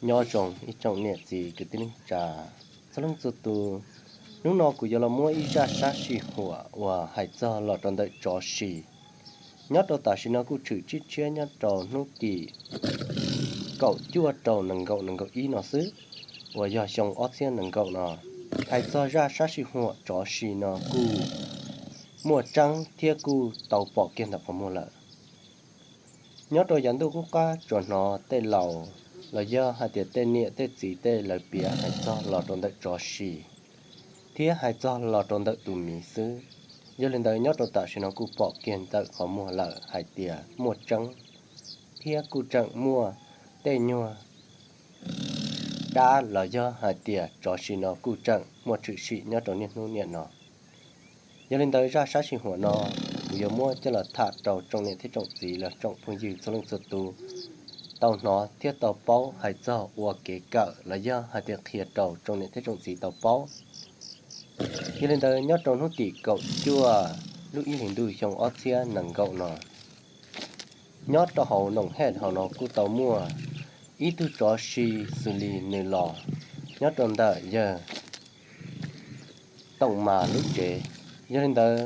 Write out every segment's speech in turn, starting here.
Nyob zoo ib tsoom niam txiv kwv tij neej tsa txhua leej txhua tus, hnub no kuv yuav los muab ib zaj sab sij huam uas hais txog los rau ntawm tsov si. Nyob rau tam sim no kuj tshwm tshiab nyob rau hnub tim kaum cuaj rau nees nkaum nees nkaum ib no xwb, uas yog xyoo ob txhiab nees nkaum no. Hais txog zaj sab sij huam tsov si no kuj muaj tseeb thiab kuj tau pom kiag ntawm qhov muag lawm. Nyob rau yav ntuj qub qab tsuas hnov tej laus los yog hais tias tej niam tej txiv tej lawv piav hais txog los rau ntawm tsov si thiab hais txog los rau ntawm tus miv xwb. Yog li ntawd nyob rau tam sim no kuj pom kiag ntawm qhov muag lawm hais tias muaj tseeb thiab kuj tseem muaj tej nyuag dab los yog hais tias tsov si no kuj tseem muaj tshwm sim nyob rau niaj hnub niam no. Yog li ntawd zaj sab sij huam no kuv yuav muab coj los tham rau tsoom niam thiab tsoom txiv los tsoom phooj ywg txhua leej txhua tus tau hnov thiab tau paub hais txog ua kev kawm los yog hais tias qhia rau tsoom niam thiab tsoom txiv tau paub. Yog li ntawd nyob rau hnub tim kaum cuaj lub ib hlis ntuj xyoo ob txhiab nees nkaum no, nyob rau hauv noom hej hauv no kuj tau muaj ib tug tsov si xws li nws los nyob rau ntawm yawg Toom Mas lub tsev. Yog li ntawd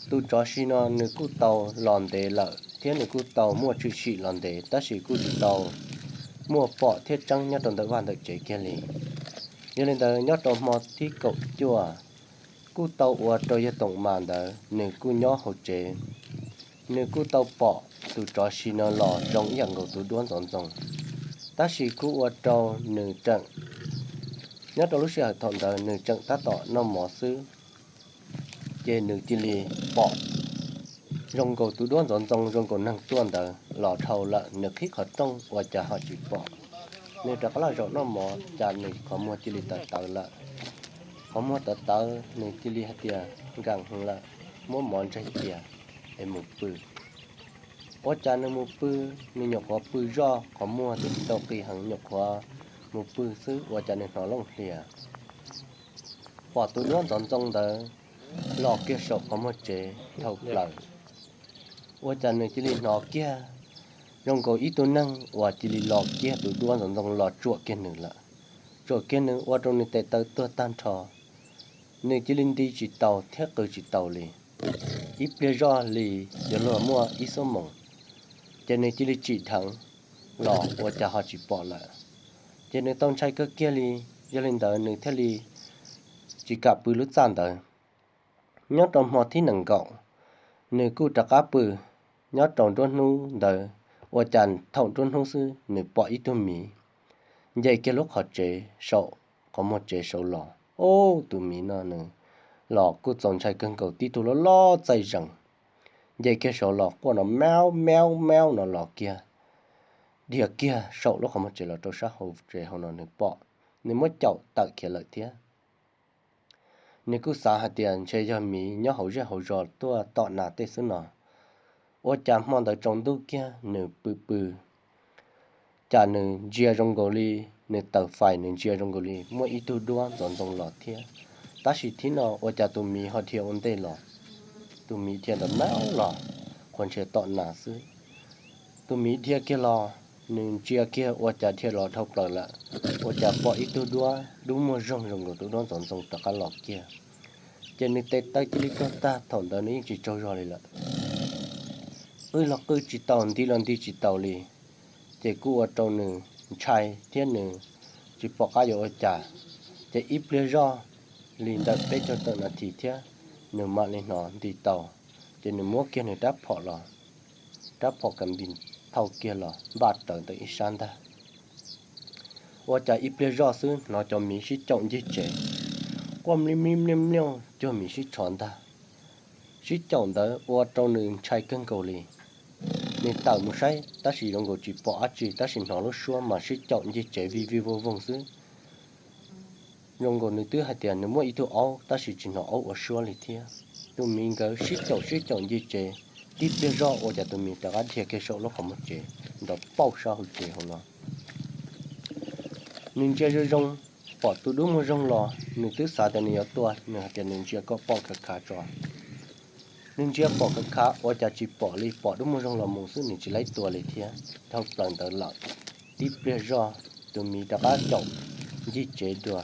tus tsov si no nws kuj tau los ntev lawm thiab nws kuj tau muaj tshwm sim los ntev tab sis kuj tsis tau muaj pom thiab tseeb nyob rau ntawm vaj ntawm tsev kiag li. Yog li ntawd nyob rau hmo thib kaum cuaj kuj tau ua rau yawg Toom Mas ntawd nws kuj nyob hauv tsev, nws kuj tau pom tus tsov si no los zoo ib yam nkaus tus duab ntxoov ntxoo, tab sis kuj ua rau nws tseem, nyob rau lub sij hawm thaum ntawd nws tseem tab tom noj mov xwb, ces nws cia li pom zoo nkaus tus duab ntxoov ntxoo zoo nkaus neeg tuaj ntawd los dhau lawm, nws qhib qhov rooj ua cas ho tsis pom. Nws rov qab los zaum noj mov cas nws qhov muag cia li tawv tawv lawm. Qhov muag tawv tawv nws cia li hais tias nkees heev lawm, muab mov ntsaig cia es mus pw. Ua cas nws mus pw, nws nyuam qhuav pw zoj qhov muag twb tsis tau qis heev, nyuam qhuav mus pw xwb ua cas nws hnov looj hlias, pom tus duab ntxoov ntxoo ntawd los kiag saum qhov muag tsev dhau plaws. Ua cas nws cia li hnov kiag zoo nkaus ib tug neeg uas cia li los kiag tus duab ntxoov ntxoo los tsuam kiag nws lawm. Tsuam kiag nws ua rau nws tes taw tuag tag nrho, nws cia li nti tsis tau thiab qw tsis tau li. Ib pliag zoj li yuav luag muaj ib xuab moos, ces nws cia li tsim dheev los ua cas ho tsis pom lawm. Ces nws tau ntshai kawg kiag li, yog li ntawd nws thiaj li tsis kam pw lub txaj ntawd. Nyob rau hmo thib nees nkaum, nws kuj rov qab pw. Nyob rau nruab hnub ntawd, ua cas thaum nruab hnub xwb nws pom ib tug miv nce kiag lub qhov tsev saum qhov muag tsev saud los. Ub, tus miv no nws los kuj txaus ntshai kawg nkaus, tib tug loj loj txaij zees nce kiag saud los quaj no maub maub maub no los kiag, dhia kiag saum lub qhov muag tsev los rau sab hauv tsev hauv no nws pom, nws muab caum tawm khiav lawm thiab. Nws kuj xav hais tias ntshe yog miv nyob hauv zej hauv zos tuaj tom nas tej xwb no. Ua cas hmo ntawd tsaus ntuj kiag nws pw pw, cas nws ntsia zoo nkaus li, nws taws fais nws ntsia zoo nkaus li muaj ib tug duab ntxoov ntxoo los thiab. Tab sis thib no ua cas tus miv ho dhia ua ntej los, tus miv dhia ntawm maub los, qhuas ntshe tom nas xwb. Tus miv dhia kiag los, nws ntsia kiag ua cas dhia los dhau plaws lawm, ua cas pom ib tug duab dub muag zoog zoo nkaus tus duab ntxoov ntxoo rov qab los kiag. Ces nws tes taw cia li tuag tag, thaum ntawd nws yeej tsis tsaug zog li lawm. Qw los qw tsis taus, nti los nti tsis taus li, ces kuj ua rau nws ntshai thiab nws tsis pom qab yuav ua cas. Ces ib pliag zoj li ntawm peb caug tawm nas this thiab, nws mam li hnov nti tau. Ces nws muab kiag nws rab phom los, rab phom kas npis thau kiag los npaj rawv ntawm ib sab ntag. Ua cas ib pliag zoj xwb hnov cov miv sib caum ncig tsev, quaj mliaj mliaj mliaj mliaj cuag miv sib tsho ntag. Sib caum ntawd ua rau nws ntshai kawg nkaus li. Nws tawm mus saib tab sis zoo nkaus tsis pom dab tsi, tab sis hnov lub suab mas sib caum ncig tsev vij vij voog voog xwb. Zoo nkaus nws twb hais tias nws muaj ib tug aub tab sis tsis hnov aub ua suab li thiab. Tus miv nkawd sib caum sib caum ncig tsev, tib pliag zoj ua cas tus miv rov qab dhia kiag saum lub qhov muag tsev nrov pauj sab hauv tsev hauv no. Nws ntsia zoo zoo, pom tus dub muag zoog los, nws twb xav tias nws yuav tua, nws hais tias nws ntsia kom pom khav khav tso. Nws ntsia pom khav khav ua cas tsis pom li, pom dub muag zoog los mus xwb, nws tsis laib tua li thiab, dhau plaws ntawd lawm. Tib pliag zoj tus miv rov qab caum ncig tsev dua.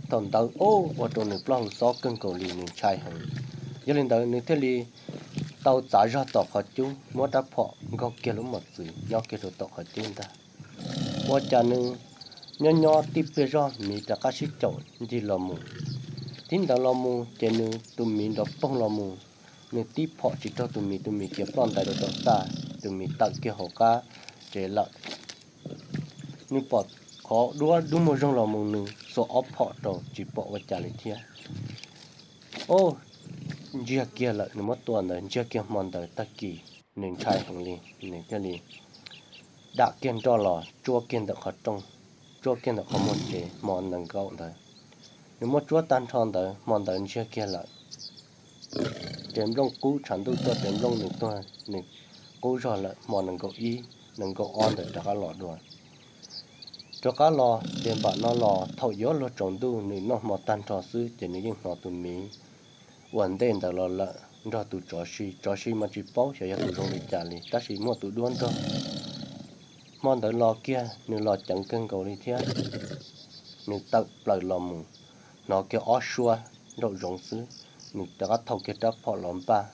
Thaum ntawd ua rau nws plaub hau xob kawg nkaus li, nws ntshai heev. Yog li ntawd nws thiaj li tau txav zog tom qhov cub, muab rab phom nkaug kiag lub mos txwv nyob kiag rau tom qhov cub ntag. Ua cas nws nyob nyob tib pliag zog miv rov qab sib caum ncig los mus. Tib ntawd los mus ces nws tus miv nrov poog los mus, nws tib phom tsis raug tus miv, tus miv khiav ploj ntais rau tom tag, tus miv tawm kiag hauv qab tsev lawm. Nws pom qhov duab dub muag zoog los mus, nws xuas ob phom rau tsis pom ua cas li thiab. Ov, ntsiag kiag lawm, nws muab tua ntawd ntsiag kiag hmo ntawd tag kis, nws ntshai heev li, nws thiaj li dam kiag nroj los tsuab kiag ntawm qhov rooj, tsuab kiag ntawm qhov muag tsev hmo nees nkaum ntawd. Nws muab tsuab tag nrho ntawd hmo ntawd ntsiag kiag lawm. Ces nplooj qub tshav ntuj tuaj ces nplooj nws tuag, nws qub zog lawm hmo nees nkaum ib, nees nkaum ob ntawd rov qab los dua. Rov qab los ces npam no los thaum yuav luag tsaus ntuj nws noj hmo tag nrho xwb ces nws yeej hnov tus miv uas ntej ntawd los lawm nrog tus tsov si, tsov si mas tsis paub xyov yog tus zoo li cas li tab sis muaj tus duab nrog. Hmo ntawd los kiag nws los ceev kawg nkaus li thiab, nws tawm plaws los mus, hnov kiag ob suab nraum zoov xwb, nws rov qab thau kiag rab phom los npaj.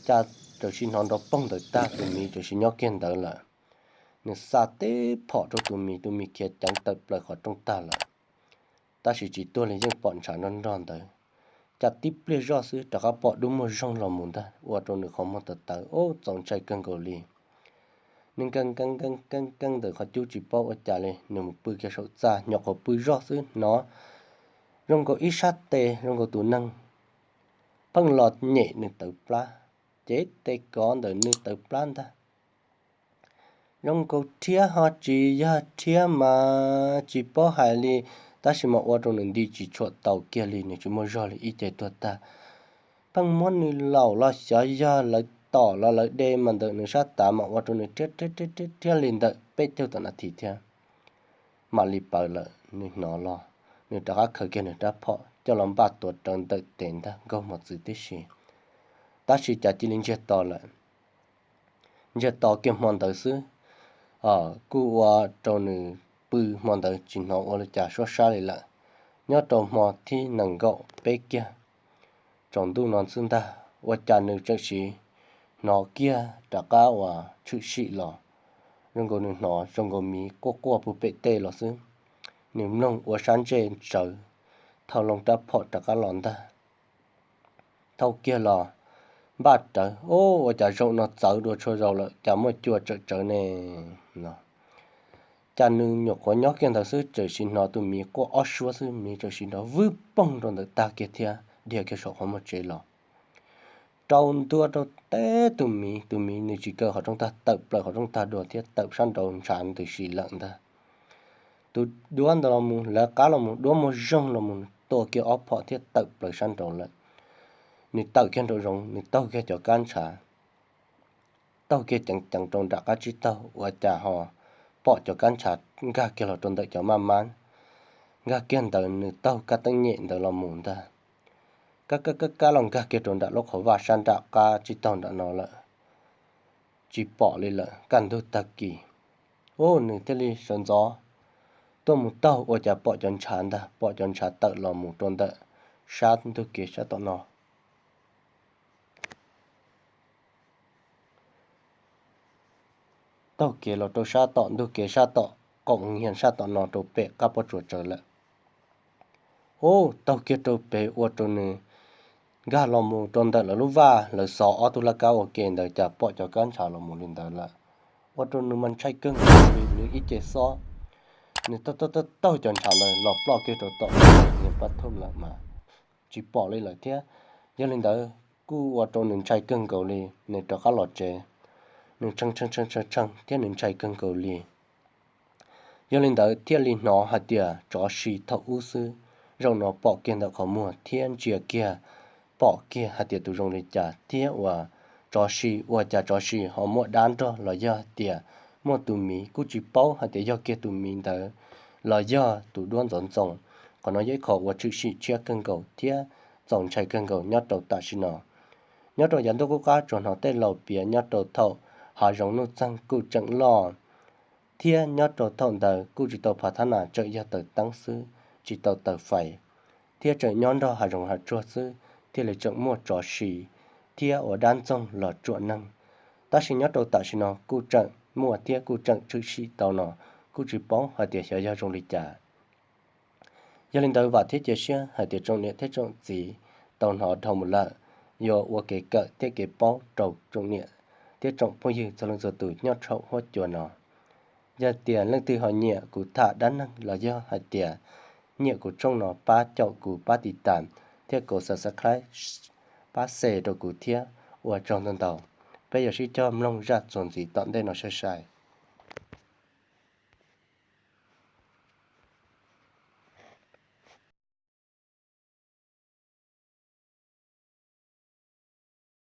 Cas tam sim hnov nrov poog ntawd tag, tus miv tam sim nyob kiag ntawd lawm. Nws xa teb phom rau tus miv, tus miv khiav ceev tawm plaws qhov rooj tag lawm. Tab sis tsis tuag li, yeej pom ntshav nrog nrog ntawd. Cas tib pliag zoj xwb rov qab pom dub muag zoog los mus ntag, ua rau nws qhov muag tawv tawv, ub, txaus ntshai kawg nkaus li. Nws nkees nkees nkees nkees ntawm qhov cub tsis paub ua cas li, nws mus pw kiag saum txaj, nyuam qhuav pw zoj xwb hnov zoo nkaus ib sab tes zoo nkaus tus neeg pheej los nyem nws tawv plab, ces tes kov ntawm nws tawv plab ntag. Zoo nkaus rhiab ho tsis yog rhiab mas tsis paub hais li, tab sis mas ua rau nws nti tsis tshuam tau kiag li, nws tsis muaj zog li, ib ce tuag tag. Pheej muab nws laum los xyov yog lawv tom los lawv de mas ntawm nws sab tav mas ua rau nws rhiab rhiab rhiab li ntawm peb caug tom nas this thiab. Mam li pawv lawm, nws hnov los, nws rov qab khaws kiag nws rab phom coj los npaj tuav rawv ntawm tes ntag, nkaug mos txwv tib si. Tab sis cas cia li ntsiag to lawm. Ntsiag to kiag hmo ntawd xwb, kuj ua rau nws pw hmo ntawd tsis hnov ua li cas suab sab li lawm. Nyob rau hmo thib nees nkaum peb kiag, tsaus ntuj no xwb ntag, ua cas nws tseem sim hnov kiag rov qab uas tshwm sim los, zoo nkaus nws hnov zoo nkaus miv quaj quaj puag pem tej los xwb. Nws mloog ua sab ntsej tsawv, thau loo rab phom rov qab los ntag. Thau kiag los npaj rawv, ub, ua cas zaum no txawv dua txhua zaus lawm, cas muaj cua tsawm tsawv ne no. Cas nws nyuam qhuav nyob kiag ntawd xwb tseem sim hnov tus miv quaj ob suab xwb, miv tseem sim nrov vwb poog rau ntawm tag kiag thiab dhia kiag saum qhov muag tsev los. Rau ntua rau teb tus miv, tus miv nws tsis kaw qhov rooj tag, tawm plaws qhov rooj tag dua thiab tawm sab nraud ntshav ntws si lawm ntag. Tus duab ntawd los mus lawv qab los mus, duab muag zoog los mus tua kiag ob phom thiab tawm plaws sab nraud lawm. Nws tawm kiag nraum zoov, nws taug kiag cov kab ntshav, taug kiag ceev ceev rau nram qab tsib taug, ua cas ho pom cov kab ntshav nkag kiag los rau ntawm cov maj mab, nkag kiag ntawd nws taug kab teeb nyem ntawd los mus ntag. Kab kab kab kab los nkag kiag rau nram lub qhov vaj sab nram qab tsib taug nram no lawm, tsis pom li lawm. Kaj ntug tag kis, ub, nws thiaj li sawv ntxov tuaj mus taug, ua cas pom cov ntshav ntag, pom cov ntshav tawm los mus rau ntawm sab ntug kev sab tom no. Taug kev los rau sab tom ntug kev sab tom qaum nyiag sab tom no rau pem qab pob tsuas tsawv lawm. Ub, taug kiag rau pem ua rau nws nkag los mus rau ntawm lawv lub vaj, lawv xov ob tug laj kab ua ke ntawd cas pom cov kab ntshav los mus li ntawd lawm. Ua rau nws mas ntshai kawg nkaus li, nws ib ce xob, nws taug taug taug taug cov ntshav ntawd los ploj kiag rau tom niag pab thum lawm mas tsis pom li lawm thiab. Yog li ntawd kuj ua rau nws ntshai kawg nkaus li, nws rov qab los tsev, nws tshee tshee tshee tshee thiab nws ntshai kawg nkaus li. Yog li ntawd thiaj li hnov hais tias tsov si thaum ub xwb, zaum no pom kiag ntawm qhov muag thiab ntsia kiag, pom kiag hais tias tus zoo li cas thiab uas tsov si, ua cas tsov si ho muaj dab nrog los yog hais tias muaj tus miv, kuj tsis paub hais tias yog kiag tus miv ntawd los yog tus duab ntxoov ntxoo. Qhov no yog ib qho uas tshwm sim tshiab kawg nkaus thiab txaus ntshai kawg nkaus nyob rau tam sim no. Nyob rau yav ntuj qub qab tsuas hnov tej laus piav nyob rau thaum hav zoov nuj txeeg kuj tseem loj, Thiab nyob rau thaum ntawd kuj tsis tau phav thab nas, tseem yog taws teeb xwb, tsis tau taws fais, thiab tseem nyob nrog hav zoov hav tsuag xwb thiaj li tseem muaj tsov si thiab ua dab ntxoog los tsuam neeg. Tab sis nyob rau tam sim no kuj tseem muaj thiab kuj tseem tshwm sim tau no, kuj tsis paub hais tias xyov yog zoo li cas. Yog li ntawd vam thiab cia siab hais tias tsoom niam thiab tsoom txiv tau hnov dhau mus lawm, yuav ua kev kawm thiab kev paub rau tsoom niam thiab tsoom phooj ywg txhua leej txhua tus nyob saum huab cua no. Yog tias leej twg ho nyiam kuv tham dab neeg los yog hais tias nyiam kuv tshooj no pab caum kuv pab tiv tas thiab kuv subscribe, pab share rau kuv thiab ua tsaug ntau ntau. Peb yuav sib cog mloog zaj txuas ntxiv tom ntej no sai sai.